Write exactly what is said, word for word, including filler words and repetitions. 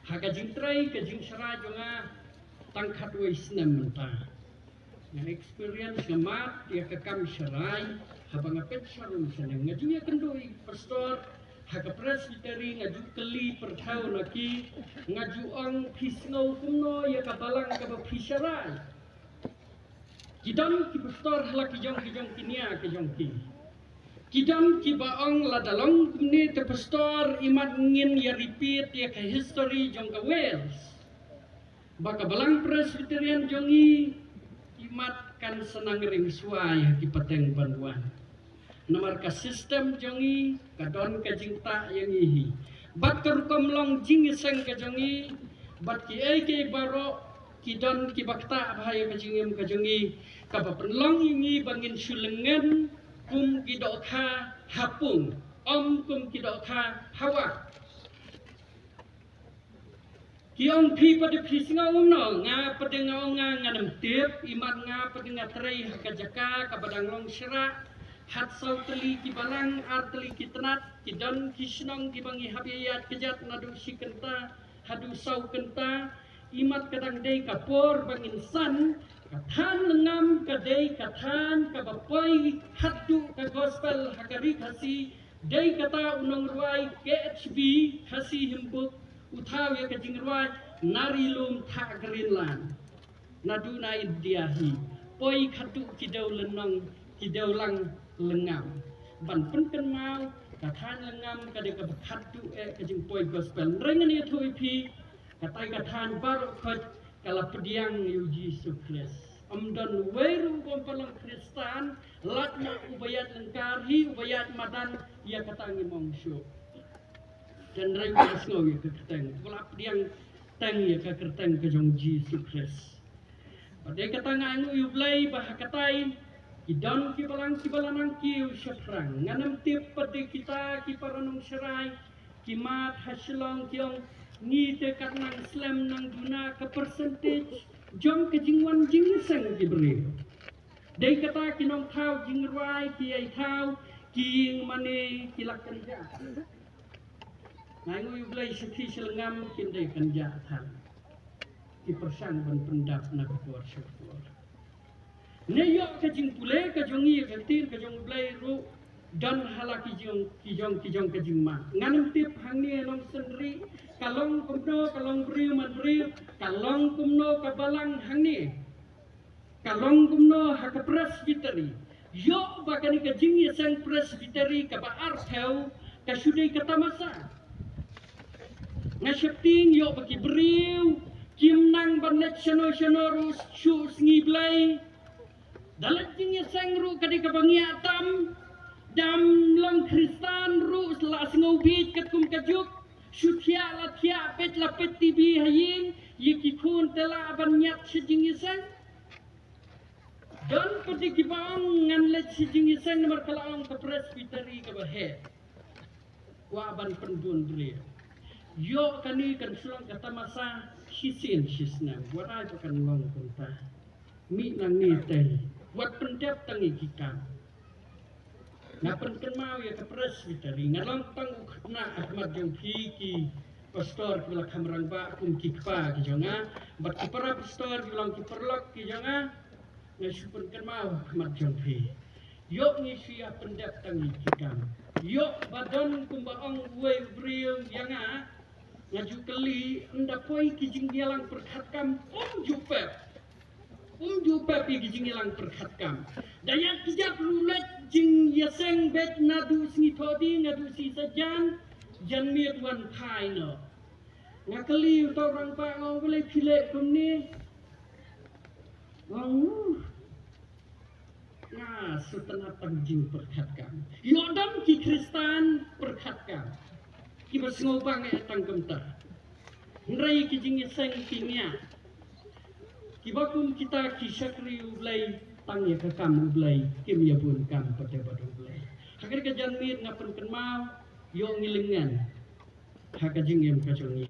Ha ka jingtrei ka jingsharai jong nga tang khatwei snem mynta, nga experience, nga mad ïa ka kam sharai. Haba nga peit sharum shaneng, nga ju ïakynduh ïa ki pastor ha ka presbytery, nga ju kylli pyrthei na ki, nga ju ong, phi sngew kumno ïa ka balang kaba phi sharai? Ki don ki pastor ha la ki jong ki jong ki nia ki jong ki. Ki don kiba ong, lada long kumne te pastor, imat ngin ïa repeat ïa ka history jong ka Wales, ba ka balang Presbyterian jong ngi, imat kan sa nang ringswai ha ki pateng ban wan. Namar ka system jong ngi ka don ka jingktah ïa ngi hi. Bad ka rukom long jingïaseng ka jong ngi bad kiei kiei baroh, ki don kiba ktah bha ïa ka jingim ka jong ngi, kaba pynlong ïa ngi ba ngin shu lyngngan kum ki dohkha ha pung, ym kum ki dohkha ha wah. Ki ong, phi pat phi sngew kumno? Nga pat nga ong, nga ngam tip, imat nga pat nga trei ha ka jaka kaba dang long shrah. Hat saw tylli ki balang, ar tylli ki tnat, ki don ki shnong kiba ngi hap ïaid kjat naduh shi kynta haduh saw kynta. Imat ka dang dei ka por ba ngin san, ka thaiñ lyngngam ka dei ka thaiñ kaba poi khatduh ka gospel ha ka ri Khasi. Dei kata u nongrwai K H B Khasi Hymnbook u thaw ïa ka jingrwai, na ri lum thah Greenland, naduh na India hi, poi khatduh ki dewlynnong, ki dewlang lyngngam. Ban pynkynmaw, ka thaiñ lyngngam ka dei kaba khatduh eh ka jingpoi gospel. Hynrei ngan ïathuh ïa phi, katai ka thaiñ baroh khoit ka la pdiang ïa u Jisu Khrist. Ym don uwei ruh uba ym pat long Khristan, lait noh uba ïaid lyngkar hi, uba ïaid madan, ïa kata ngim ong shuh. Hynrei uba sngew ïa ka kyrteng, uba la pdiang teng ïa ka kyrteng ka jong Jisu Khrist. Bad dei kata nga ainguh ïa U Blei ba ha katai ki don ki balang kiba la nang kiew shaphrang. Ngan ym tip pat dei kita ki para nongsharai ki mad ha Shillong ki ong, ngi te kat nang slem nang duna ka percentage jong ka jingwan jingïaseng ki briew. Dei kata ki nongthaw jingrwai, ki ïai thaw, ki ïing mane, ki la kynjah. Nga ainguh ïa U Blei, sha phi sha lyngngam kim dei kynjah than. Ki pyrshang ban pyndap na ka por sha ka por. Ne ïoh ka jingpule ka jong ngi, ka ktien ka jong U Blei ruh don ha la ki jong ki jong ki jong ka jingma. Ngan ym tip hangne Nongsynrih ka long kumno, ka long briew man briew, ka long kumno ka balang hangne, ka long kumno ha ka Presbytery. Ïoh ba kane ka jingïaseng Presbytery kaba arphew ka shu dei ka tamasa. Nga sheptieng ïoh ba ki briew kim nang ban leit shano shano ruh shu sngi Blei. Da leit jingïaseng ruh ka dei kaba ngiah tam. Dam long Khristan ruh la sngew bieit katkum ka juk. Shu thiah la thiah, peit la peit T V ha ïing, ïa ki khun te lah ban ñiad sha jingïaseng. Don pat kiba ong ngan leit sha jingïaseng namar ka la ong ka Presbytery kaba heh. Kwah ban pynbun briew. Ïoh kane kan shu long ka tamasa shisien shisnem. Wat ai ba kan long kumta. Mih nangne te. Wat pyndep tang ïa ki kam. Nga pynkynmaw ïa ka Presbytery, nga long tang u khynnah ha khmat jong phi ki pastor kiba la kham rangbah kum ki kpa ki jong nga, bad ki para pastor kiba long ki paralok ki jong nga, nga shu pynkynmaw ha khmat jong phi. Ïoh ngi shu ïa pyndep tang ïa ki kam. Ïoh ba don kumba ong uwei u briew ïa nga, nga ju kylli, ynda poi ki jingïalang pyrkhat kam, um ju pep. Um ju pep ïa ki jingïalang pyrkhat kam. Da ïa ki jat ruh leit jingïaseng beit naduh sngi Thohdieng, naduh sngi Saitjaiñ, janmiet wan phai noh. Nga kylli uta u rangbah, nga ong, balei phi leh kumne? Nga ong, uh, nga sngewtynnat tang jingpyrkhat kam. Ïoh don ki Khristan pyrkhat kam. Kiba sngewbang eh tang kumta. Hynrei ki jingïaseng ki ngiah. Kiba kum kita ki shakri U Blei, tang ïa ka kam U Blei, kim ïa bun kam pat ïa bad U Blei. Ha kane ka janmiet nga pynkynmaw, ïoh ngi lyngngan ha ka jingim ka jong ngi.